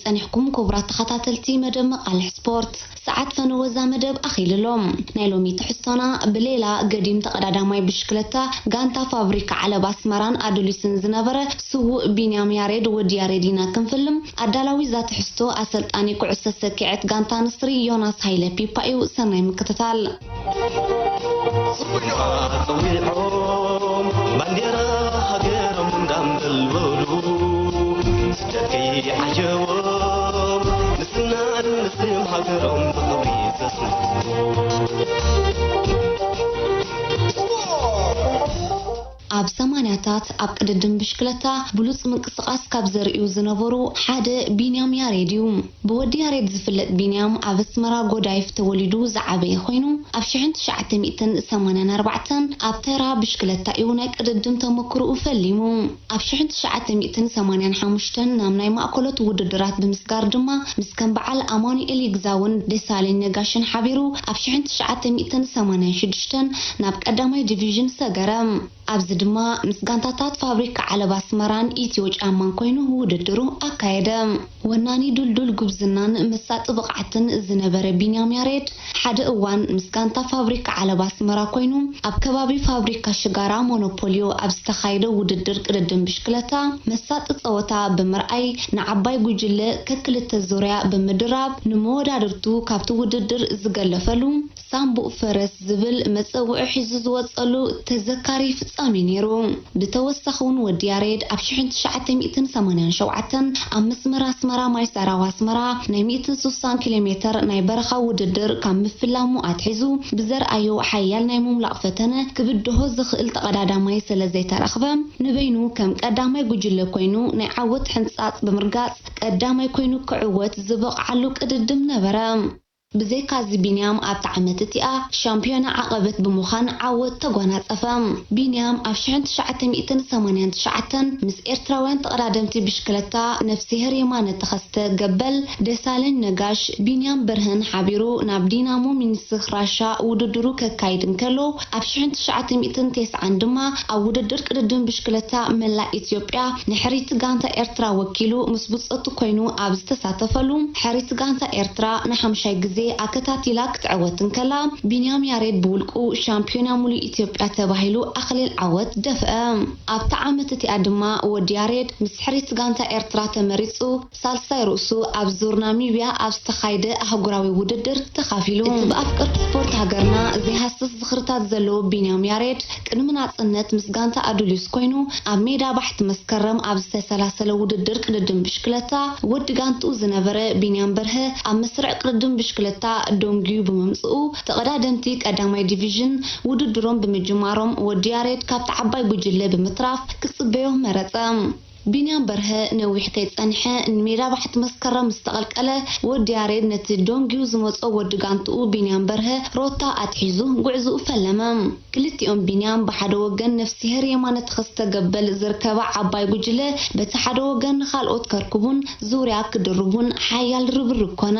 ጸኒሕኩም ክቡራት ተኸታተልቲ መደብ መቓልሕ ስፖርት። ሰዓት ፈነወዛ መደብ ኣኺሉ ኣሎ። ናይ ሎሚ ትሕዝቶና ብሌላ ገዲም ተቐዳዳማይ ብሽክለታ ጋንታ ፋብሪካ ዓለብ ኣስመራን ኣዱሊስን ዝነበረ ስዉእ ቢንያም ያሬድ ወዲ ያሬድ ኢና ክንፍልም። ኣዳላዊ እዛ ትሕዝቶ ኣሰልጣኒ ኩዕሶ ሰኪዐት ጋንታ ንስሪ ዮናስ ሃይለ ፒፓ እዩ። ሰናይ ምክትታል። ጸዊዖም ባንዴራ ሃገሮም እንዳንበልበሉ ስደት ከይዓጀቦም ንስናን ንስም ሃገሮም ብኽብሪ ዘስንቑ። ኣብ ሰማንያታት ኣብ ቅድድም ብሽክለታ ብሉጽ ምንቅስቓስ ካብ ዘርእዩ ዝነበሩ ሓደ ቢንያም ያሬድ እዩ። ብወዲ ያሬድ ዝፍለጥ ቢንያም ኣብ ኣስመራ ጎዳይፍ ተወሊዱ ዝዓበየ ኮይኑ፣ ኣብ ሽሕን ትሽዓተ ሚእትን ሰማንያን ኣርባዕተን ኣብ ተራ ብሽክለታ እዩ ናይ ቅድድም ተመክሮኡ ፈሊሙ። ኣብ ሽሕን ትሽዓተ ሚእትን ሰማንያን ሓሙሽተን ናብ ናይ ማእከሎት ውድድራት ብምስጋር ድማ ምስ ከም በዓል ኣማኑኤል ይግዛውን ደሳለኝ ነጋሽን ሓቢሩ ኣብ ሽሕን ትሽዓተ ሚእትን ሰማንያን ሽዱሽተን ናብ ቀዳማይ ዲቪዥን ሰገረ። ኣብዚ ድማ ምስ ጋንታታት ፋብሪካ ዓለብ ኣስመራን ኢትዮ ጫማን ኮይኑ ውድድሩ ኣካየደ። ወናኒ ድልዱል ጉብዝናን መሳጢ ብቕዓትን ዝነበረ ቢንያም ያሬድ፣ ሓደ እዋን ምስ ጋንታ ፋብሪካ ዓለብ ኣስመራ ኮይኑ ኣብ ከባቢ ፋብሪካ ሽጋራ ሞኖፖልዮ ኣብ ዝተኻየደ ውድድር ቅድድም ብሽክለታ መሳጢ ጸወታ ብምርኣይ ንዓባይ ጉጅለ ከክልተ ዙርያ ብምድራብ ንመወዳድርቱ ካብቲ ውድድር ዝገለፈሉ ሳምቡእ ፈረስ ዝብል መጸውዒ ሒዙ ዝወጸሉ ተዘካሪ ፍጻሜ ነይሩ። ብተወሳኺ እውን ወዲ ያሬድ ኣብ ሽሕን ትሽዓተ ሚእትን ሰማንያን ሸውዓተን ኣብ መስመር ኣስመራ ማይ ሰራው ኣስመራ ናይ ሚእትን ስሳን ኪሎ ሜተር ናይ በረኻ ውድድር ካብ ምፍላሙ ኣትሒዙ ብዘርኣዮ ሓያል ናይ ምምላቕ ፈተነ ክብድሆ ዝኽእል ተቐዳዳማይ ስለ ዘይተረኽበ ንበይኑ ከም ቀዳማይ ጉጅለ ኮይኑ ናይ ዓወት ሕንጻጽ ብምርጋጽ ቀዳማይ ኮይኑ ክዕወት ዝበቕዓሉ ቅድድም ነበረ። ብዘይካዚ ቢንያም ኣብታ ዓመት እቲኣ ሻምፒዮና ዓቐበት ብምዃን ዓወት ተጓናጸፈ። ቢንያም ኣብ ሽሕን ትሽዓተ ሚእትን ሰማንያን ትሽዓተን ምስ ኤርትራውያን ተቐዳደምቲ ብሽክለታ ነፍስሄር የማነ ተኸስተ ገበል፣ ደሳለኝ ነጋሽ፣ ቢንያም በርሀን ሓቢሩ ናብ ዲናሞ ሚንስክ ራሻ ውድድሩ ከካይድ እንከሎ ኣብ ሽሕን ትሽዓተ ሚእትን ተስዓን ድማ ኣብ ውድድር ቅድድም ብሽክለታ መላእ ኢትዮጵያ ንሕርይቲ ጋንታ ኤርትራ ወኪሉ ምስ ብጾቱ ኮይኑ ኣብ ዝተሳተፈሉ ሕርይቲ ጋንታ ኤርትራ ንሓምሻይ ግዜ ኣከታቲላ ክትዕወት እንከላ ቢንያም ያሬድ ብውልቁ ሻምፒዮና ሙሉእ ኢትዮጵያ ተባሂሉ ኣኽሊል ዓወት ደፍአ። ኣብታ ዓመት እቲኣ ድማ ወዲ ያሬድ ምስ ሕርይቲ ጋንታ ኤርትራ ተመሪጹ ሳልሳይ ርእሱ ኣብ ዙር ናሚብያ ኣብ ዝተኻየደ ኣህጉራዊ ውድድር ተኻፊሉ። እቲ ብኣፍቀርቲ ስፖርት ሃገርና ዘይሃስስ ዝኽርታት ዘለዎ ቢንያም ያሬድ ቅድሚ ናጽነት ምስ ጋንታ ኣዱሊስ ኮይኑ ኣብ ሜዳ ባሕቲ መስከረም ኣብ ዝተሰላሰለ ውድድር ቅድድም ብሽክለታ ወዲ ጋንትኡ ዝነበረ ቢንያም በርሀ ኣብ መስርዕ ቅድድም ብሽክለታ ዶንጊዩ ብምምጽኡ ተቐዳደምቲ ቀዳማይ ዲቪዥን ውድድሮም ብምጅማሮም ወዲ ያሬድ ካብቲ ዓባይ ጉጅለ ብምትራፍ ክጽበዮ መረጸ። ቢንያም በርሀ ነዊሕ ከይጸንሐ ንሜዳ ባሕቲ መስከረም ምስ ተቐልቀለ፣ ወዲ ያሬድ ነቲ ዶንጊዩ ዝመጾ ወዲ ጋንትኡ ቢንያም በርሀ ሮታ ኣትሒዙ ጉዕዝኡ ፈለመ። ክልቲኦም ቢንያም ብሓደ ወገን ነፍስሄር የማነ ተኸስተ ገበል ዝርከባ ዓባይ ጉጅለ በቲ ሓደ ወገን ንኻልኦት ከርክቡን ዙርያ ክድርቡን ሓያል ርብርብ ኮነ።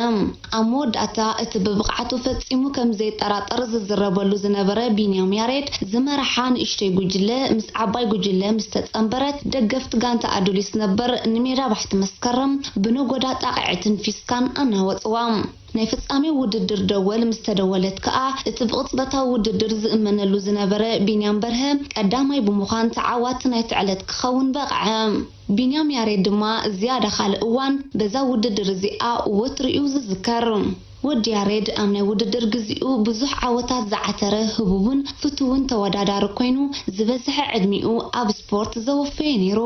ኣብ መወዳእታ እቲ ብብቕዓቱ ፈጺሙ ከም ዘይጠራጠር ዝዝረበሉ ዝነበረ ቢንያም ያሬድ ዝመርሓ ንእሽተይ ጉጅለ ምስ ዓባይ ጉጅለ ምስ ተጸንበረት ደገፍቲ ጋንታ ኣዱሊስ ነበር ንሜዳ ባሕቲ መስከረም ብነጎዳ ጣቕዒትን ፊስካን ኣናወጽዋ። ናይ ፍጻሜ ውድድር ደወል ምስ ተደወለት ከኣ እቲ ብቕጽበታዊ ውድድር ዝእመነሉ ዝነበረ ቢንያም በርሀ ቀዳማይ ብምዃን ተዓዋቲ ናይቲ ዕለት ክኸውን በቕዐ። ቢንያም ያሬድ ድማ ዝያዳ ካልእ እዋን በዛ ውድድር እዚኣ ወትሩ እዩ ዝዝከር። ወዲ ያሬድ ኣብ ናይ ውድድር ግዚኡ ብዙሕ ዓወታት ዝዓተረ ህቡብን ፍቱውን ተወዳዳሪ ኮይኑ ዝበዝሐ ዕድሚኡ ኣብ ስፖርት ዘወፈየ ነይሩ።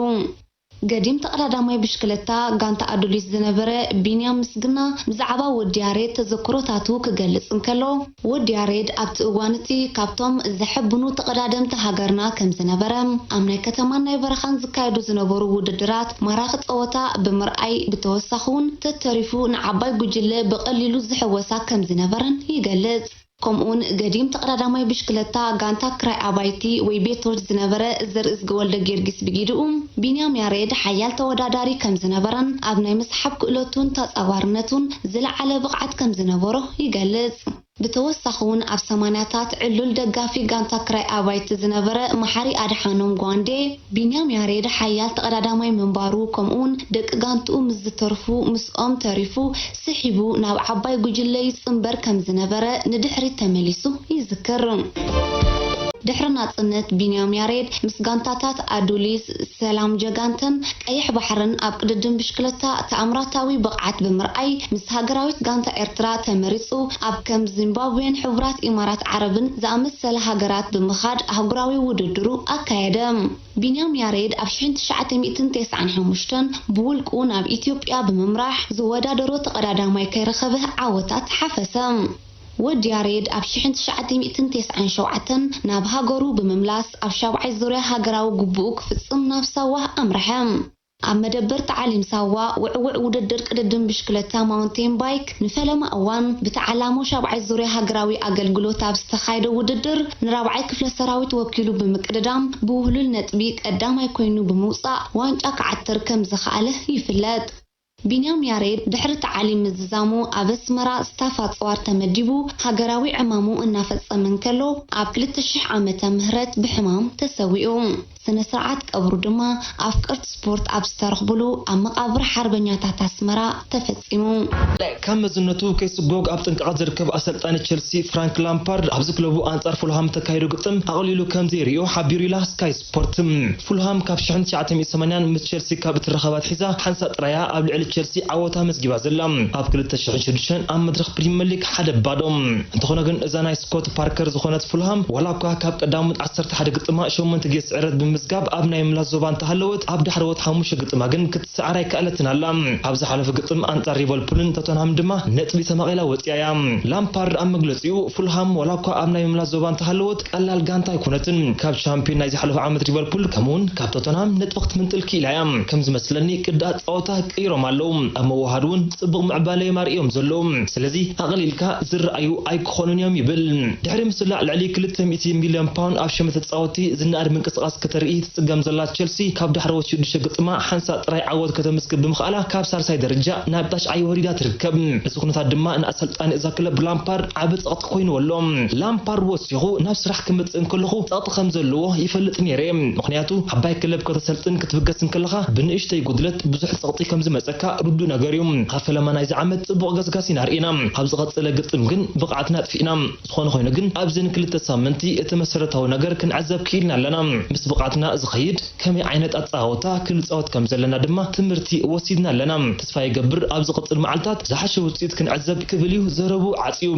ገዲም ተቐዳዳማይ ብሽክለታ ጋንታ ኣዱሊስ ዝነበረ ቢንያም ምስግና ብዛዕባ ወዲ ያሬድ ተዘክሮታቱ ክገልጽ እንከሎ፣ ወዲ ያሬድ ኣብቲ እዋን እቲ ካብቶም ዘሐብኑ ተቐዳደምቲ ሃገርና ከም ዝነበረ፣ ኣብ ናይ ከተማን ናይ በረኻን ዝካየዱ ዝነበሩ ውድድራት ማራኺ ጸወታ ብምርኣይ ብተወሳኺ እውን ተተሪፉ ንዓባይ ጉጅለ ብቐሊሉ ዝሕወሳ ከም ዝነበረን ይገልጽ። ከምኡውን ገዲም ተቐዳዳማይ ብሽክለታ ጋንታ ክራይ ኣባይቲ ወይ ቤቶች ዝነበረ ዘርእዝጊ ወልደ ጊዮርጊስ ብጊድኡ፣ ቢንያም ያሬድ ሓያል ተወዳዳሪ ከም ዝነበረን ኣብ ናይ ምስሓብ ክእለቱን ተጻዋርነቱን ዝለዓለ ብቕዓት ከም ዝነበሮ ይገልጽ። ብተወሳኺ እውን ኣብ ሰማንያታት ዕሉል ደጋፊ ጋንታ ክራይ ኣባይቲ ዝነበረ መሓሪ ኣድሓኖም ጓንዴ፣ ቢንያም ያሬድ ሓያል ተቐዳዳማይ ምንባሩ፣ ከምኡውን ደቂ ጋንትኡ ምስ ዝተርፉ ምስኦም ተሪፉ ስሒቡ ናብ ዓባይ ጉጅለ ይጽንበር ከም ዝነበረ ንድሕሪት ተመሊሱ ይዝክር። ድሕሪ ናጽነት ቢንያም ያሬድ ምስ ጋንታታት ኣዱሊስ፣ ሰላም ጀጋንተን ቀይሕ ባሕርን ኣብ ቅድድም ብሽክለታ ተኣምራታዊ ብቕዓት ብምርኣይ ምስ ሃገራዊት ጋንታ ኤርትራ ተመሪጹ ኣብ ከም ዚምባብዌን ሕቡራት ኢማራት ዓረብን ዝኣመሰለ ሃገራት ብምኻድ ኣህጉራዊ ውድድሩ ኣካየደ። ቢንያም ያሬድ ኣብ ሽሕን ትሽዓተ ሚእትን ተስዓን ሓሙሽተን ብውልቁ ናብ ኢትዮጵያ ብምምራሕ ዝወዳደሮ ተቐዳዳማይ ከይረኸበ ዓወታት ሓፈሰ። ወዲ ያሬድ ኣብ ሽሕን ትሽዓተ ሚእትን ተስዓን ሸውዓተን ናብ ሃገሩ ብምምላስ ኣብ ሻብዓይ ዙርያ ሃገራዊ ግቡኡ ክፍጽም ናብ ሳዋ ኣምርሐ። ኣብ መደበር ተዓሊም ሳዋ ውዕውዕ ውድድር ቅድድም ብሽክለታ ማውንቴን ባይክ ንፈለማ እዋን ብተዓላሞ ሻብዓይ ዙርያ ሃገራዊ ኣገልግሎት ኣብ ዝተኻየደ ውድድር ንራብዓይ ክፍለ ሰራዊት ወኪሉ ብምቅድዳም ብውህሉል ነጥቢ ቀዳማይ ኮይኑ ብምውጻእ ዋንጫ ክዓትር ከም ዝኸኣለ ይፍለጥ። ቢንያም ያሬድ ድሕሪ ተዓሊም ምዝዛሙ ኣብ ኣስመራ ስታፍ ኣጽዋር ተመዲቡ ሃገራዊ ዕማሙ እናፈጸመ እንከሎ ኣብ ክልተ ሽሕ ዓመተ ምህረት ብሕማም ተሰዊኡ። ስነ ስርዓት ቀብሩ ድማ ኣፍቀርቲ ስፖርት ኣብ ዝተረኽብሉ ኣብ መቓብር ሓርበኛታት ኣስመራ ተፈጺሙ። ካብ መዝነቱ ከይስጎግ ኣብ ጥንቃቐ ዝርከብ ኣሰልጣኒ ቸልሲ ፍራንክ ላምፓርድ ኣብዚ ክለቡ ኣንጻር ፉልሃም ተካይዶ ግጥም ኣቕሊሉ ከም ዘይርእዮ ሓቢሩ ኢላ ስካይ ስፖርት። ፉልሃም ካብ ሽሕን ትሽዓተ ሚእትን ሰማንያን ምስ ቸልሲ ካብ እትራኸብ ኣትሒዛ ሓንሳእ ጥራያ ኣብ ልዕሊ ቸልሲ ዓወት ኣመዝጊባ ዘላ። ኣብ ክልተ ሽሕን ሽዱሽተን ኣብ መድረኽ ፕሪምየር ሊግ ሓደ ባዶ። እንተኾነ ግን እዛ ናይ ስኮት ፓርከር ዝኾነት ፉልሃም ዋላ እኳ ካብ ቀዳሞት ዓሰርተ ሓደ ግጥማ ሸሞንተ ግዜ ስዕረት ብምዝጋብ ኣብ ናይ ምላስ ዞባ እንተሃለወት ኣብ ዳሕረዎት ሓሙሽተ ግጥማ ግን ክትሰዓር ኣይከኣለትን ኣላ። ኣብ ዝሓለፈ ግጥም ኣንጻር ሊቨርፑልን ቶተንሃም ድማ ነጥቢ ተማቒላ ወፂኣ እያ። ላምፓርድ ኣብ መግለፂኡ ፉልሃም ዋላ እኳ ኣብ ናይ ምምላስ ዞባ እንተሃለወት ቀላል ጋንታ ኣይኮነትን። ካብ ቻምፒዮን ናይ ዝሓለፈ ዓመት ሊቨርፑል ከምኡውን ካብ ቶተንሃም ነጥቢ ክትምንጥል ክኢላ እያ። ከም ዝመስለኒ ቅዲ ኣጻወታ ቀይሮም ኣለዉ። ኣብ መወሃድ እውን ጽቡቕ ምዕባለ እዮም ኣርእዮም ዘለዉ። ስለዚ ኣቕሊልካ ዝረኣዩ ኣይክኾኑን እዮም ይብል። ድሕሪ ምስላዕ ልዕሊ ክልተ ሚእቲ ሚልዮን ፓውንድ ኣብ ሸመተ ተጻወትቲ ዝነኣድ ምንቅስቓስ ከተርኢ ትጽገም ዘላ ቸልሲ ካብ ዳሕረዎት ሽዱሽተ ግጥማ ሓንሳእ ጥራይ ዓወት ከተምዝግብ ብምኽኣላ ካብ ሳልሳይ ደረጃ ናብ ታሽዓይ ወሪዳ ትርከብ። እዚ ኩነታት ድማ ንኣሰልጣኒ እዛ ክለብ ላምፓርድ ዓቢ ጸቕጢ ኮይንዎ ኣሎ። ላምፓርድ ወሲኹ ናብ ስራሕ ክመጽእ እንከለኹ ጸቕጢ ከም ዘለዎ ይፈልጥ ነይረ። ምኽንያቱ ዓባይ ክለብ ከተሰልጥን ክትብገስ እንከለኻ ብንእሽተይ ጉድለት ብዙሕ ጸቕጢ ከም ዝመጸካ ርዱእ ነገር እዩ። ኣብ ፈለማ ናይዚ ዓመት ጽቡቕ ገስጋስ ኢና ርኢና። ኣብ ዝቐጸለ ግጥም ግን ብቕዓትና ኣጥፊእና። ዝኾነ ኮይኑ ግን ኣብዘን ክልተ ሳምንቲ እቲ መሰረታዊ ነገር ክንዕዘብ ክኢልና ኣለና። ምስ ብቕዓትና ዝኸይድ ከመይ ዓይነት ኣጸዋውታ ክንጻወት ከም ዘለና ድማ ትምህርቲ ወሲድና ኣለና። ተስፋ ይገብር ኣብ ዝቕጽል መዓልታት ዝሓሸ ውጽኢት ክንዕዘብ ክብል እዩ ዘረቡ ዓጽዩ።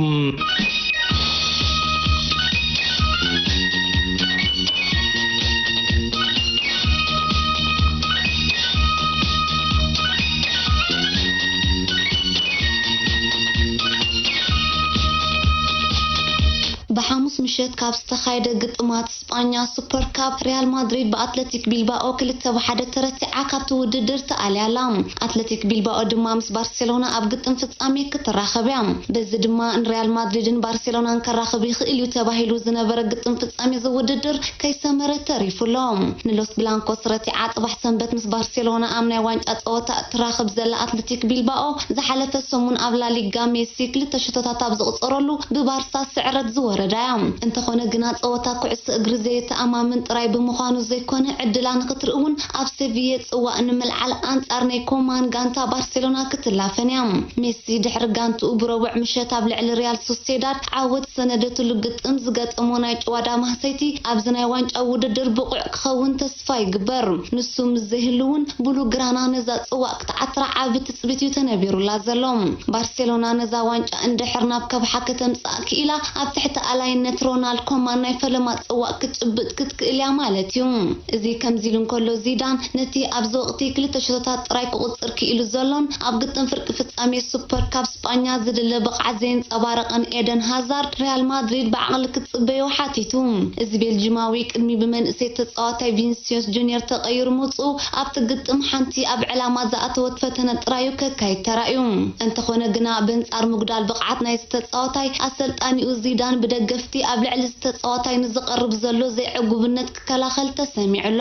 ብሓሙስ ምሸት ካብ ዝተኻየደ ግጥማት ስጳኛ ሱፐር ካፕ ሪያል ማድሪድ ብኣትለቲክ ቢልባኦ ክልተ ብሓደ ተረቲዓ ካብቲ ውድድር ተኣልያ ኣላ። ኣትለቲክ ቢልባኦ ድማ ምስ ባርሴሎና ኣብ ግጥም ፍጻሜ ክትራኸብ እያ። በዚ ድማ ንሪያል ማድሪድን ባርሴሎናን ከራኽብ ይኽእል እዩ ተባሂሉ ዝነበረ ግጥም ፍጻሜ እዚ ውድድር ከይሰመረ ተሪፉ ኣሎ። ንሎስ ብላንኮስ ረቲዓ ጽባሕ ሰንበት ምስ ባርሴሎና ኣብ ናይ ዋንጫ ጸወታ እትራኸብ ዘላ ኣትለቲክ ቢልባኦ ዝሓለፈ ሰሙን ኣብ ላሊጋ ሜሲ ክልተ ሽቶታት ኣብ ዝቕጸረሉ ብባርሳ ስዕረት ዝወረዳ እያ። እንተኾነ ግና ጸወታ ኩዕሶ እግሪ ዘየተኣማምን ጥራይ ብምዃኑ ዘይኮነ ዕድላ ንኽትርኢ እውን ኣብ ሴቪየ ጽዋእ ንምልዓል ኣንጻር ናይ ኮማን ጋንታ ባርሴሎና ክትላፈን እያ። ሜሲ ድሕሪ ጋንትኡ ብረቡዕ ምሸት ኣብ ልዕሊ ሪያል ሶሴዳድ ዓወት ዝሰነደትሉ ግጥም ዝገጠሞ ናይ ጭዋዳ ማህሰይቲ ኣብዚ ናይ ዋንጫ ውድድር ብቑዕ ክኸውን ተስፋ ይግበር። ንሱ ምስ ዘይህሉ እውን ብሉግራና ነዛ ጽዋእ ክትዓትራ ዓቢ ትጽቢት እዩ ተነቢሩላ ዘሎ። ባርሴሎና ነዛ ዋንጫ እንድሕር ናብ ከብሓ ከተምጽኣ ክኢላ ኣብ ትሕቲ ኣላይነት ሮናልድ ኮማን ናይ ፈለማ ጽዋእ ክትጭብጥ ክትክእል እያ ማለት እዩ። እዚ ከምዚ ኢሉ እንከሎ ዚዳን ነቲ ኣብዚ ወቕቲ ክልተ ሽቶታት ጥራይ ክቑጽር ክኢሉ ዘሎን ኣብ ግጥም ፍርቂ ፍጻሜ ሱፐር ካፕ ስጳኛ ዝድለ ብቕዓት ዘየንጸባረቐን ኤደን ሃዛርድ ሪያል ማድሪድ ብዓቕሊ ክትጽበዮ ሓቲቱ። እዚ ቤልጂማዊ ቅድሚ ብመንእሰይ ተጻዋታይ ቪኒስዮስ ጁኒየር ተቐይሩ ምውጽኡ ኣብቲ ግጥም ሓንቲ ኣብ ዕላማ ዝኣተወት ፈተነ ጥራዩ ከካይድ ተራእዩ። እንተኾነ ግና በንጻር ምጉዳል ብቕዓት ናይዚ ተጻዋታይ ኣሰልጣኒኡ ዚዳን ብደገፍቲ ኣብ ልዕሊ ዝተጻዋታይ ንዝቐርብ ዘሎ ዘይዕጉብነት ክከላኸል ተሰሚዑ ኣሎ።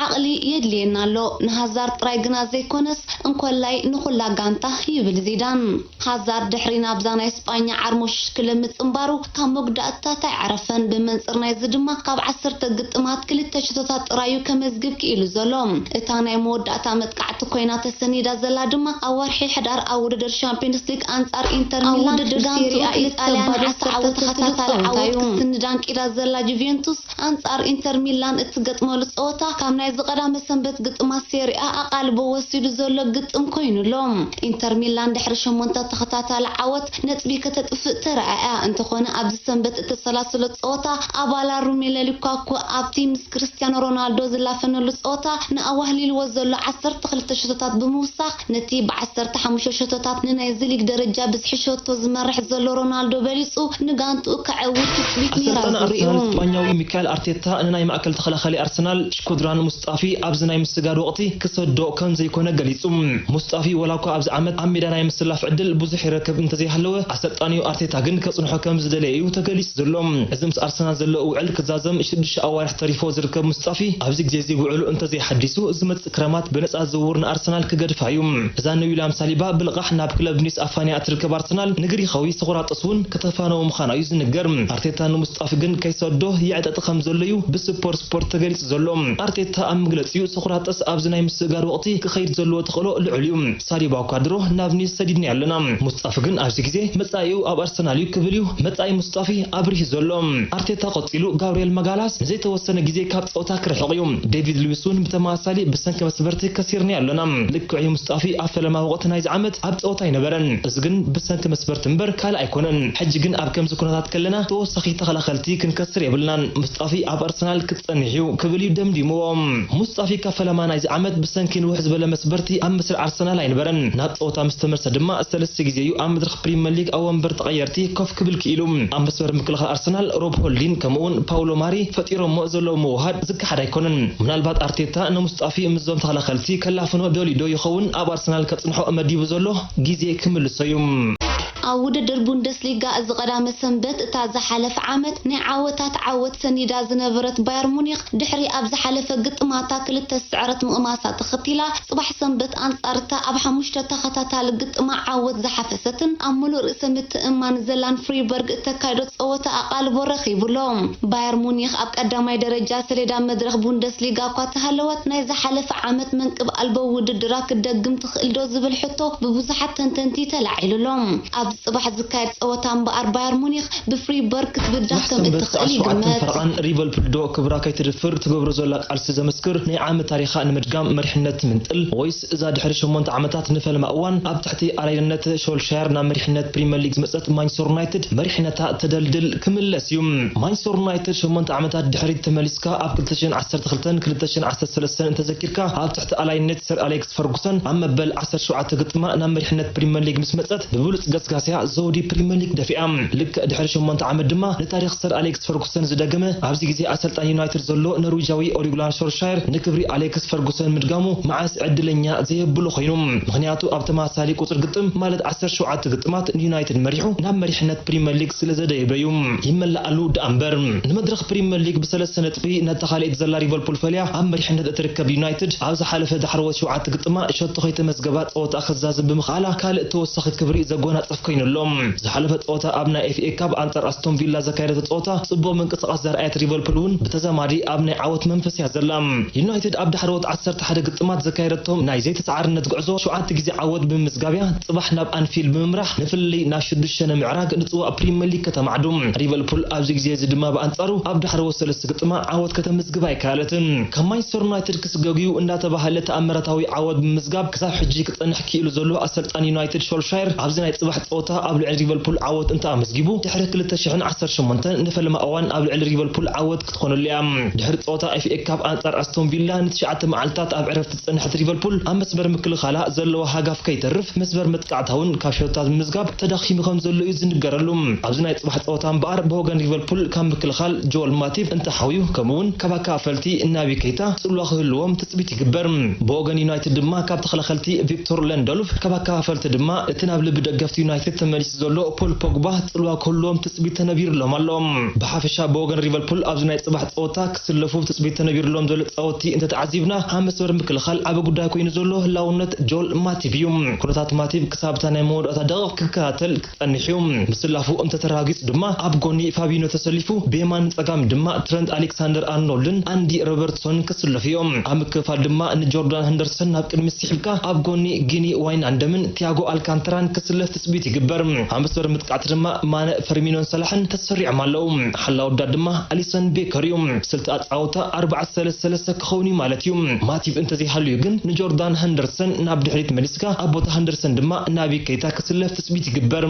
ዓቕሊ የድልየና ኣሎ፣ ንሃዛርድ ጥራይ ግና ዘይኮነስ እንኮላይ ንኹላ ጋንታ ይብል ዚዳን። ሃዛርድ ድሕሪ ናብዛ ናይ ስጳኛ ዓርሞሽሽ ክለብ ምጽንባሩ ካብ መጉዳእትታት ኣይዓረፈን። ብመንጽር ናይዚ ድማ ካብ ዓሰርተ ግጥማት ክልተ ሽቶታት ጥራዩ ከመዝግብ ክኢሉ ዘሎ። እታ ናይ መወዳእታ መጥቃዕቲ ኮይና ተሰኒዳ ዘላ ድማ ኣብ ወርሒ ሕዳር ኣብ ውድድር ሻምፒዮንስ ሊግ ኣንጻር ኢንተር ሚላን ውድድር ጋንቱ ሴሪያ ኢጣልያ ንዓሰርተ ዓወት ተኸታታሊ ዓወት ክትስንድ ኣንቂዳ ዘላ ጁቬንቱስ ኣንጻር ኢንተር ሚላን እትገጥመሉ ጸወታ ካብ ናይዚ ቀዳመ ሰንበት ግጥማት ሴሪኣ ኣቓልቦ ወሲዱ ዘሎ ግጥም ኮይኑ ኣሎ። ኢንተር ሚላን ድሕሪ ሸሞንተ ተኸታታሊ ዓወት ነጥቢ ከተጥፍእ ተራእያ። እንተኾነ ኣብዚ ሰንበት እተሰላሰሎ ጸወታ ኣባላ ሮሜሉ ሉካኩ ኣብቲ ምስ ክርስቲያኖ ሮናልዶ ዝላፈነሉ ጸወታ ንኣዋህሊልዎ ዘሎ ዓሰርተ ክልተ ሸቶታት ብምውሳኽ ነቲ ብዓሰርተ ሓሙሽተ ሸቶታት ንናይዚ ሊግ ደረጃ ብዝሒ ሸቶ ዝመርሕ ዘሎ ሮናልዶ በሊጹ ንጋንትኡ ከዐውት ትጽቢት ነይራ ኣሰልጣኒ ዝርኡ። ኣርሰናል ስጳኛዊ ሚካኤል ኣርቴታ ንናይ ማእከል ተኸላኻሊ ኣርሰናል ሽኩድራን ሙስጣፊ ኣብዚ ናይ ምስጋድ ወቕቲ ክሰዶ ከም ዘይኮነ ገሊጹ። ሙስጣፊ ወላ እኳ ኣብዚ ዓመት ኣብ ሜዳ ናይ ምስላፍ ዕድል ብዙሕ ይረክብ እንተዘይሃለወ ኣሰልጣኒኡ ኣርቴታ ግን ከጽንሖ ከም ዝደለየ እዩ ተገሊጹ ዘሎ። እዚ ምስ ኣርሰናል ዘለዎ ውዕል ክዛዘም ሽዱሽተ ኣዋርሕ ተሪፎ ዝርከብ ሙስጣፊ ኣብዚ ግዜ እዚ ውዕሉ እንተዘይሓዲሱ ዝመጽእ ክረማት ብነጻ ዝውውር ንኣርሰናል ክገድፋ እዩ። እዛ ንዊልያም ሳሊባ ብልቓሕ ናብ ክለብ ኒስ ኣፋንያ እትርከብ ኣርሰናል ንግሪኻዊ ሶክራጠስ እውን ከተፋነዎ ምዃና እዩ ዝንገር። ኣርቴታ ንሙስጣፊ ግን ከይሰዶ ይዕጠጥ ከም ዘሎ እዩ ብስፖር ስፖርት ተገሊጹ ዘሎ። ኣርቴታ ኣብ መግለጺኡ ሶክራጠስ ኣብዚ ናይ ምስእጋር ወቕቲ ክኸይድ ዘለዎ ተኽእሎ ልዑል እዩ። ሳሊባ እኳ ድሮ ናብ ኒስ ሰዲድናዮ ኣለና። ሙስጣፊ ግን ኣብዚ ግዜ መጻኢኡ ኣብ ኣርሰናል እዩ ክብል እዩ መጻኢ ሙስጣፊ ኣብሪሁ ዘሎ። ኣርቴታ ቀጺሉ ጋብርኤል መጋላስ ንዘይተወሰነ ግዜ ካብ ጸወታ ክርሕቕ እዩ። ዴቪድ ሉዊስ እውን ብተመሳሳሊ ብሰንኪ መስበርቲ ከሲርናዮ ኣለና። ልክዕ እዩ ሙስጣፊ ኣብ ፈለማ ወቕቲ ናይዚ ዓመት ኣብ ጸወታ ኣይነበረን። እዚ ግን ብሰንኪ መስበርቲ እምበር ካልእ ኣይኮነን። ሕጂ ግን ኣብ ከምዚ ኩነታት ከለና ተወሳኺ ተኸላኸልቲ ክንከስር የብልናን። ሙስጣፊ ኣብ ኣርሰናል ክጸንሕ እዩ ክብል እዩ ደምዲምዎ። ሙስጣፊ ካብ ፈለማ ናይዚ ዓመት ብሰንኪ ንውሕ ዝበለ መስበርቲ ኣብ መስርዕ ኣርሰናል ኣይነበረን። ናብ ጸወታ ምስ ተመልሰ ድማ ሰለስተ ግዜ እዩ ኣብ መድረኽ ፕሪመር ሊግ ኣብ ወንበር ተቐየርቲ ኮፍ ክብል ክኢሉ። ኣብ መስመር ምክልኻል ኣርሰናል ሮብ ሆልዲን ከምኡውን ፓውሎ ማሪ ፈጢሮሞ ዘለዉ ምውሃድ ዝከሓድ ኣይኮነን። ምናልባት ኣርቴታ ንሙስጣፊ ምስዞም ተኸላኸልቲ ከላፍኖ ደልዩ ዶ ይኸውን ኣብ ኣርሰናል ከጽንሖ መዲቡ ዘሎ ግዜ ክምልሶ እዩ። ኣብ ውድድር ቡንደስሊጋ እዚ ቀዳመ ሰንበት እታ ዝሓለፈ ዓመት ናይ ዓወታት ዓወት ሰኒዳ ዝነበረት ባየር ሙኒክ ድሕሪ ኣብ ዝሓለፈ ግጥማታ ክልተ ስዕረት ምቕማሳ ተኸቲላ ጽባሕ ሰንበት ኣንጻርታ ኣብ ሓሙሽተ ተኸታታሊ ግጥማ ዓወት ዝሓፈሰትን ኣብ ምሉእ ርእሰ ምትእምማን ዘላን ፍሪበርግ እተካይዶ ጸወታ ኣቓልቦ ረኺቡሎ። ባየር ሙኒክ ኣብ ቀዳማይ ደረጃ ሰሌዳ መድረኽ ቡንደስሊጋ እኳ ተሃለወት ናይ ዝሓለፈ ዓመት መንቅብ ኣልቦ ውድድራ ክትደግም ትኽእል ዶ ዝብል ሕቶ ብብዙሓት ተንተንቲ ተላዒሉሎ። ኣብዚ ጽባሕ ዝካየድ ጸወታ እምበኣር ባየር ሙኒክ ብፍሪበርግ ክትብዳህ ከም ማሕሰን እትኽእል በተስዓት ሸውዓተን ይግመት። ፈረቓን ሊቨርፑል ዶ ክብራ ከይትድፍር ትገብሮ ዘላ ቃልሲ ዘመስክር ናይ ዓመት ታሪኻ ንምድጋም መሪሕነት ትምንጥል ወይስ እዛ ድሕሪ ሸሞንተ ዓመታት ንፈለማ እዋን ኣብ ትሕቲ ኣላይነት ሾልሻየር ናብ መሪሕነት ፕሪምየር ሊግ ዝመጸት ማንቸስተር ዩናይትድ መሪሕነታ ተደልድል ክምለስ እዩ። ማንቸስተር ዩናይትድ ሸሞንተ ዓመታት ድሕሪት ተመሊስካ ኣብ ክልተ ሽሕን ዓሰርተ ክልተን ክልተ ሽሕን ዓሰርተ ሰለስተን እንተዘኪርካ ኣብ ትሕቲ ኣላይነት ሰር ኣሌክስ ፈርጉሰን ኣብ መበል ዓሰርተ ሸውዓተ ግጥማ ናብ መሪሕነት ፕሪምየር ሊግ ምስ መጸት ብብሉጽ ገስጋስያ ዘውዲ ፕሪምየር ሊግ ደፊኣ። ልክዕ ድሕሪ ሸሞንተ ዓመት ድማ ንታሪኽ ሰር ኣሌክስ ፈርጉሰን ዝደገመ ኣብዚ ግዜ ኣሰልጣኒ ዩናይትድ ዘሎ ኖርዊጃዊ ኦሊጉላን ሶልሻየር ንክብሪ ኣሌክስ ፈርጉሰን ምድጋሙ መዓስ ዕድለኛ ዘየብሎ ኮይኑ። ምኽንያቱ ኣብ ተመሳሳሊ ቁጽሪ ግጥም ማለት ዓሰርተ ሸውዓተ ግጥማት ንዩናይትድ መሪሑ ናብ መሪሕነት ፕሪምየር ሊግ ስለ ዘደየበ እዩ። ይመላኣሉ ደኣ እምበር ንመድረኽ ፕሪምየር ሊግ ብሰለስተ ነጥቢ ነታ ካልኣይቲ ዘላ ሊቨርፑል ፈልያ ኣብ መሪሕነት እትርከብ ዩናይትድ ኣብ ዝሓለፈ ዳሕረዎት ሸውዓተ ግጥማ ሸቶ ከይተመዝገባ ጸወታ ክዛዝም ብምኽኣላ ካልእ ተወሳኺ ክብሪ ዘጎናጽፍ ኮይኑ ኣሎ። ዝሓለፈ ጸወታ ኣብ ናይ ኤፍኤ ካፕ ኣንጻር ኣስቶን ቪላ ዘካየደቶ ጸወታ ጽቡቕ ምንቅስቓስ ዘርኣየት ሊቨርፑል እውን ብተዛማዲ ኣብ ናይ ዓወት መንፈስ እያ ዘላ። ዩናይትድ ኣብ ዳሕረዎት ዓሰርተ ሓደ ግጥማት ዘካየደቶ ናይ ዘይተሰዓርነት ጉዕዞ ሸውዓተ ግዜ ዓወት ብምምዝጋብ እያ ጽባሕ ናብ ኣንፊልድ ብምምራሕ ንፍልልይ ናብ ሽዱሽተ ንምዕራግ ንጽዋእ ፕሪምየር ሊግ ከተማዕዱ። ሊቨርፑል ኣብዚ ግዜ እዚ ድማ ብኣንጻሩ ኣብ ዳሕረዎት ሰለስተ ግጥማ ዓወት ከተምዝግብ ኣይከኣለትን። ካብ ማንቸስተር ዩናይትድ ክስገግ እዩ እንዳተባሃለ ተኣምራታዊ ዓወት ብምምዝጋብ ክሳብ ሕጂ ክጸንሕ ክኢሉ ዘሎ ኣሰልጣኒ ዩናይትድ ሶልሻየር ኣብዚ ናይ ጽባሕ ጸወታ ኣብ ልዕሊ ሊቨርፑል ዓወት እንተኣመዝጊቡ ድሕሪ ክልተ ሽሕን ዓሰርተ ሸሞንተን ንፈለማ እዋን ኣብ ልዕሊ ሊቨርፑል ዓወት ክትኾነሉ እያ። ድሕሪ ጸወታ ኤፍኤ ካፕ ኣንጻር ኣስቶን ቪላ ንትሽዓተ መዓልታት ኣብ ዕረፍቲ ዝጸንሐት ሊቨርፑል ኣብ መስመር ምክልኻላ ዘለዎ ሃጋፍ ከይተርፍ መስመር መጥቃዕታ እውን ካብ ሸቶታት ብምዝጋብ ተዳኺሙ ከም ዘሎ እዩ ዝንገረሉ። ኣብዚ ናይ ጽባሕ ጸወታ እምበኣር ብወገን ሊቨርፑል ካብ ምክልኻል ጆል ማቲፕ እንተሓውዩ ከምኡውን ካብ ኣከፋፈልቲ ናቢ ኬይታ ጽልዋ ክህልዎም ትጽቢት ይግበር። ብወገን ዩናይትድ ድማ ካብ ተኸላኸልቲ ቪክቶር ለንደሉፍ ካብ ኣከፋፈልቲ ድማ እቲ ናብ ልቢ ደገፍቲ ዩናይትድ ተመሊሱ ዘሎ ፖል ፖግባ ጽልዋ ክህልዎም ትጽቢት ተነቢሩሎም ኣሎ። ብሓፈሻ ብወገን ሊቨርፑል ኣብዚ ናይ ጽባሕ ጸወታ ክስለፉ ትጽቢት ተነቢሩሎም ዘሎ ጻወቲ እንተተዓዚብና፣ ኣብ መስመር ምክልኻል ዓቢ ጉዳይ ኮይኑ ዘሎ ህላውነት ጆል ማቲብ እዩ። ኩነታት ማቲብ ክሳብ እታ ናይ መወዳእታ ደቂቕ ክከታተል ክጸንሕ እዩ። ምስላፉ እንተተረጋጊጹ ድማ ኣብ ጎኒ ፋቢኖ ተሰሊፉ ብየማን ጸጋም ድማ ትረንት ኣሌክሳንደር ኣርኖልድን ኣንዲ ሮበርትሶንን ክስለፉ እዮም። ኣብ ምክፍፋል ድማ ንጆርዳን ሄንደርሰን ናብ ቅድሚ ስሒብካ ኣብ ጎኒ ጊኒ ዋይናንደምን ቲያጎ ኣልካንተራን ክስለፍ ትጽቢት ይግበር። ኣብ መስመር ምጥቃዕቲ ድማ ማነ፣ ፈርሚኖን ሰላሕን ተሰሪዖም ኣለዉ። ሓላዊ ዳት ድማ ኣሊሰን ቤከር እዩ። ስልቲ ኣጻወታ ኣርባዕተ ሰለስተ ሰለስተ ክኸውን እዩ ማለት እዩ። ማቲብ እንተዘይሃልዩ ግን ንጆርዳን ሄንደርሰን ናብ ድሕሪት መሊስካ ኣብ ቦታ ሄንደርሰን ድማ ናቢ ኬይታ ክስለፍ ትጽቢት ይግበር።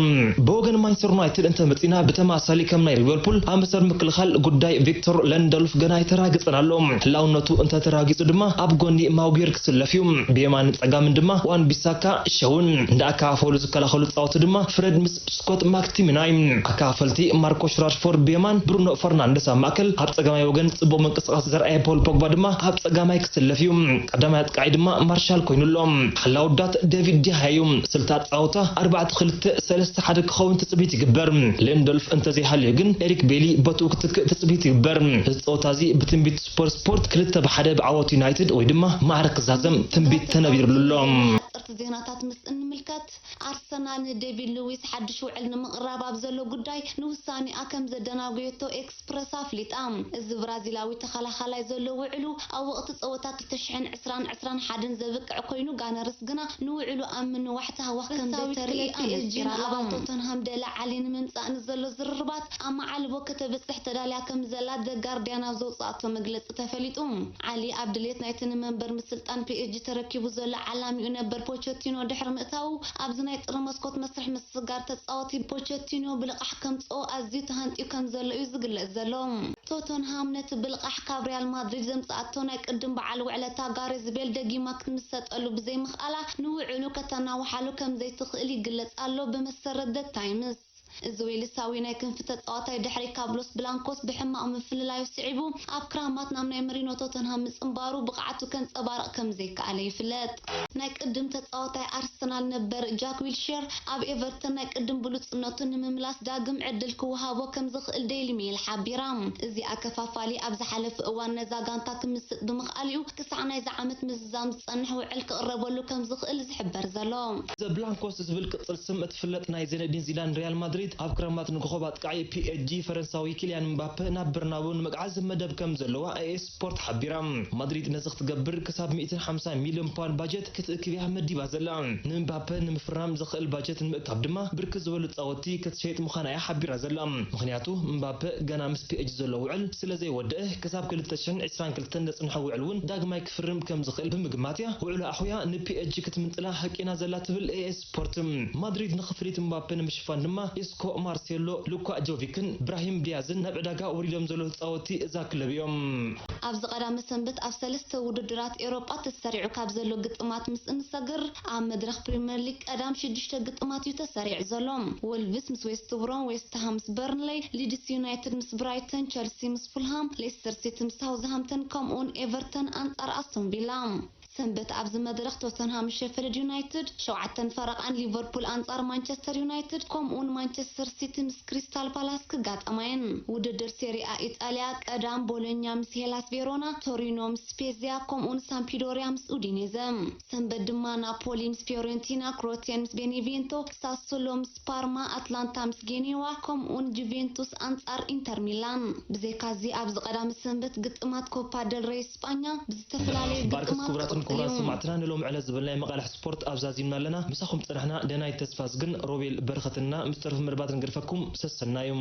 ብወገን ማንቸስተር ዩናይትድ እንተመጺና ብተመሳሳሊ ከም ናይ ሊቨርፑል ኣብ መስመር ምክልኻል ጉዳይ ቪክቶር ለንደልፍ ገና ኣይተራግጸን ኣሎ። ህላውነቱ እንተተራጊጹ ድማ ኣብ ጎኒ ማጉየር ክስለፍ እዩ። ብየማንን ጸጋምን ድማ ዋን ቢሳካ ሸውን እንዳ ኣካፋፈሉ ዝከላኸሉ ጻወቲ ድማ ፍሬድ ምስ ስኮት ማክቲሚናይ። ኣካፋፈልቲ ማርኮሽ ራሽፎርድ ብየማን፣ ብሩኖ ፈርናንደስ ኣብ ማእከል፣ ኣብ ጸጋማይ ወገን ጽቡቕ ምንቅስቓስ ዘርኣየ ፖል ፖግባ ድማ ኣብ ጸጋማይ ክስለፍ እዩ። ቀዳማይ ኣጥቃዒ ድማ ማርሻል ኮይኑ ኣሎ። ሓላዊ ዳት ዴቪድ ዲሃያ እዩ። ስልቲ ኣጻወታ ኣርባዕተ ክልተ ሰለስተ ሓደ ክኸውን ትጽቢት ይግበር። ሌንዶልፍ እንተዘይሃልዩ ግን ኤሪክ ቤሊ ቦትኡ ክትክእ ትጽቢት ይግበር። እዚ ጸወታ እዚ ብትንቢት ስፖርት ስፖርት ክልተ ብሓደ ብዓወት ዩናይትድ ወይ ድማ ማዕረ ክዛዘም ትንቢት ተነቢርሉ ኣሎ። ሓጸርቲ ዜናታት ምስ እንምልከት፣ ኣርሰናል ንዴቪድ ሉዊስ ሓድሽ ውዕል ንምቕራብ ኣብ ዘሎ ጉዳይ ንውሳኔኣ ከም ዘደናጎየቶ ኤክስፕረስ ኣፍሊጣ። እዚ ብራዚላዊ ተኸላኻላይ ዘሎ ውዕሉ ኣብ ወቕቲ ጸወታ ክልተ ሽሕን ዕስራን ዕስራን ሓደን ዘብቅዕ ኮይኑ፣ ጋነርስ ግና ንውዕሉ ኣብ ምንዋሕ ታህዋኽ ከም ፈረንሳዊት ዘይተርኢ ክለብ ፒ ኤስ ጂ ኣነጺራ ኣላ። ንኣባል ቶተንሃም ደለ ዓሊ ንምምጻእ ንዘሎ ዝርርባት ኣብ መዓልቦ ከተብጽሕ ተዳልያ ከም ዘላ ዘ ጋርዲያን ኣብ ዘውጽኣቶ መግለጺ ተፈሊጡ። ዓሊ ኣብ ድሌት ናይቲ ንመንበር ምስልጣን ፒ ኤስ ጂ ተረኪቡ ዘሎ ዓላሚኡ ነበር ፖቸቲኖ ድሕሪ ምእታዉ፣ ኣብዚ ናይ ጥሪ መስኮት መስርሕ ምስግጋር ተጻወቲ ፖቸቲኖ ብልቓሕ ከምጽኦ ኣዝዩ ተሃንጥዩ ከም ዘሎ እዩ ዝግለጽ ዘሎ። ቶተንሃም ነቲ ብልቓሕ ካብ ሪያል ማድሪድ ዘምጽኣቶ ናይ ቅድም በዓል ውዕለታ ጋሬዝ ቤል ደጊማ ክትምሰጠሉ ብዘይምኽኣላ፣ ንውዕሉ ከተናውሓሉ ከም ዘይትኽእል ይግለጽ ኣሎ፣ ብመሰረት ዘ ታይምስ። እዚ ዌልሳዊ ናይ ክንፊ ተጻዋታይ ድሕሪ ካብ ሎስ ብላንኮስ ብሕማቕ ምፍልላዩ ስዒቡ፣ ኣብ ክራማት ናብ ናይ መሪኖ ቶተንሃም ምጽንባሩ ብቕዓቱ ከንጸባርቕ ከም ዘይከኣለ ይፍለጥ። ናይ ቅድም ተጻዋታይ ኣርሰናል ነበር ጃክ ዊልሼር ኣብ ኤቨርተን ናይ ቅድም ብሉጽነቱ ንምምላስ ዳግም ዕድል ክወሃቦ ከም ዝኽእል ዴይሊ ሜይል ሓቢራ። እዚ ኣከፋፋሊ ኣብ ዝሓለፈ እዋን ነዛ ጋንታ ክምስጥ ብምኽኣሉ'ዩ ክሳዕ ናይዚ ዓመት ምዝዛም ዝጸንሕ ውዕል ክቕረበሉ ከም ዝኽእል ዝሕበር ዘሎ። ዘ ብላንኮስ ዝብል ቅጽል ስም እትፍለጥ ናይ ዜነዲን ዚዳን ሪያል ማድሪድ ኣብ ክረማት ንኮኸብ ኣጥቃዒ ፒ ኤስ ጂ ፈረንሳዊ ኪልያን ምባፔ ናብ በርናቡ ንምግዓዝ መደብ ከም ዘለዋ ኤ ኤስ ስፖርት ሓቢራ። ማድሪድ ነዚ ክትገብር ክሳብ ሚእትን ሓምሳን ሚልዮን ፓውንድ ባጀት ክትእክብ እያ መዲባ ዘላ። ንምባፔ ንምፍራም ዘኽእል ባጀት ንምእካብ ድማ ብርክት ዝበሉ ጻወቲ ክትሸይጥ ምዃና እያ ሓቢራ ዘላ። ምኽንያቱ ምባፔ ገና ምስ ፒ ኤስ ጂ ዘሎ ውዕል ስለ ዘይወደአ ክሳብ ክልተ ሽሕን ዕስራን ክልተን ዘጽንሖ ውዕል እውን ዳግማይ ክፍርም ከም ዝኽእል ብምግማት እያ ውዕሉ ኣሕውያ ን ፒ ኤስ ጂ ክትምንጥላ ሃቂና ዘላ ትብል ኤ ኤስ ስፖርት። ማድሪድ ንኽፍሊት ምባፔ ንምሽፋን ድማ ኢስኮ፣ ማርሴሎ፣ ሉካ ጆቪክን ብራሂም ዲያዝን ናብ ዕዳጋ ወሪዶም ዘለዉ ተጻወትቲ እዛ ክለብ እዮም። ኣብዚ ቀዳመ ሰንበት ኣብ ሰለስተ ውድድራት ኤውሮጳ ተሰሪዑ ካብ ዘሎ ግጥማት ምስ እንሰግር፣ ኣብ መድረኽ ፕሪምየር ሊግ ቀዳም ሽዱሽተ ግጥማት እዩ ተሰሪዑ ዘሎ። ወልቭስ ምስ ዌስት ብሮም፣ ዌስት ሃም ምስ በርንሌይ፣ ሊድስ ዩናይትድ ምስ ብራይተን፣ ቸልሲ ምስ ፉልሃም፣ ሌስተር ሲቲ ምስ ሳውዝሃምተን ከምኡውን ኤቨርተን ኣንጻር ኣስቶን ቪላ። ሰንበት ኣብዚ መድረኽ ቶተንሃም ሸፈልድ ዩናይትድ ሸውዓተን ፈረቓን ሊቨርፑል ኣንጻር ማንቸስተር ዩናይትድ ከምኡውን ማንቸስተር ሲቲ ምስ ክሪስታል ፓላስ ክጋጠማ እየን። ውድድር ሴሪኣ ኢጣልያ ቀዳም ቦሎኛ ምስ ሄላስ ቬሮና፣ ቶሪኖ ምስ ስፔዚያ ከምኡውን ሳምፒዶሪያ ምስ ኡዲኔዘ። ሰንበት ድማ ናፖሊ ምስ ፊዮሬንቲና፣ ክሮቲየን ምስ ቤኔቬንቶ፣ ሳሶሎ ምስ ፓርማ፣ ኣትላንታ ምስ ጌኔዋ ከምኡውን ጁቬንቱስ ኣንጻር ኢንተር ሚላን። ብዘይካዚ ኣብዚ ቀዳመ ሰንበት ግጥማት ኮፓ ደል ሬይ ስጳኛ ብዝተፈላለየ ባርከስ ግጥማት ክቡራትን ክቕጽል ክቡራን እዩ። ሰማዕትና ንሎም ዕለት ዝበልናይ መቓልሕ ስፖርት ኣብዛዚምና ኣለና። ምሳኹም ጸናሕና ደናይ ተስፋዝግን ሮቤል በረኸትና ምስ ተረፉ መደባት ንገድፈኩም ሰሰናዩ።